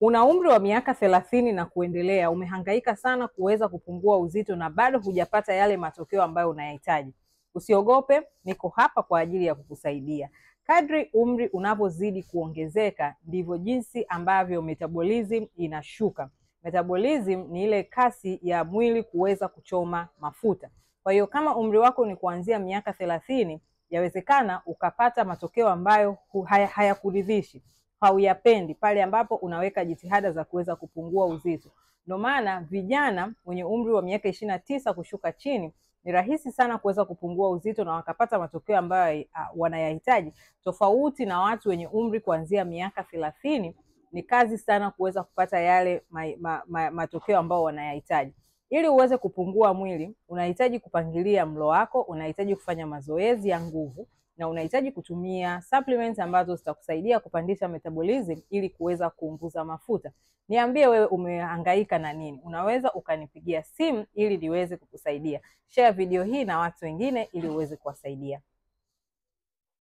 Una umri wa miaka 30 na kuendelea, umehangaika sana kuweza kupungua uzito na bado hujapata yale matokeo ambayo unayahitaji. Usiogope, niko hapa kwa ajili ya kukusaidia. Kadri umri unavyozidi kuongezeka, ndivyo jinsi ambavyo metabolism inashuka. Metabolism ni ile kasi ya mwili kuweza kuchoma mafuta. Kwa hiyo kama umri wako ni kuanzia miaka 30, yawezekana ukapata matokeo ambayo hayakuridhishi, hauyapendi pale ambapo unaweka jitihada za kuweza kupungua uzito. Ndio maana vijana wenye umri wa miaka 29 kushuka chini ni rahisi sana kuweza kupungua uzito na wakapata matokeo ambayo wanayahitaji, tofauti na watu wenye umri kuanzia miaka 30 ni kazi sana kuweza kupata yale matokeo ambayo wanayahitaji. Ili uweze kupungua mwili, unahitaji kupangilia mlo wako, unahitaji kufanya mazoezi ya nguvu na unahitaji kutumia supplements ambazo zitakusaidia kupandisha metabolism ili kuweza kupunguza mafuta. Niambie wewe umehangaika na nini? Unaweza ukanipigia simu ili niweze kukusaidia. Share video hii na watu wengine ili uweze kuwasaidia.